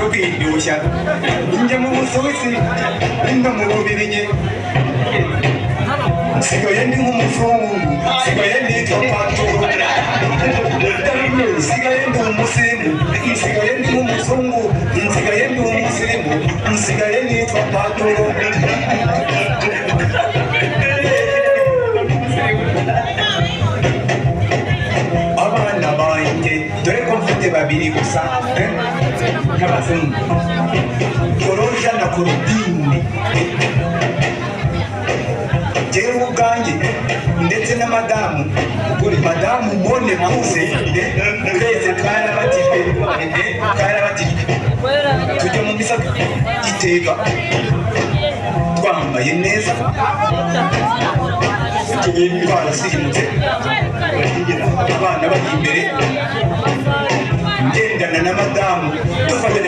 Rwindusha njya mu Busuwisi no mu Bubirigi. Nsigaye ndi nk'umuzungu, nsigaye nitwa Paturo, nsigaye ndi umusirimu, nsigaye ndi nk'umuzungu, nsigaye ndi umusirimu, nsigaye nitwa Paturo. Abana banjye, dore ko mfite babiri gusa, nk'abazungu, Koroja na Korodine, jyewe ubwanjye ndetse na madamu, madamu Mone Puse, twese twarabatijwe, twarabatijwe, tujya mu misa iteka twambaye neza, twarasirimutse, abana bari imbere, ngendana na madamu dufatanya.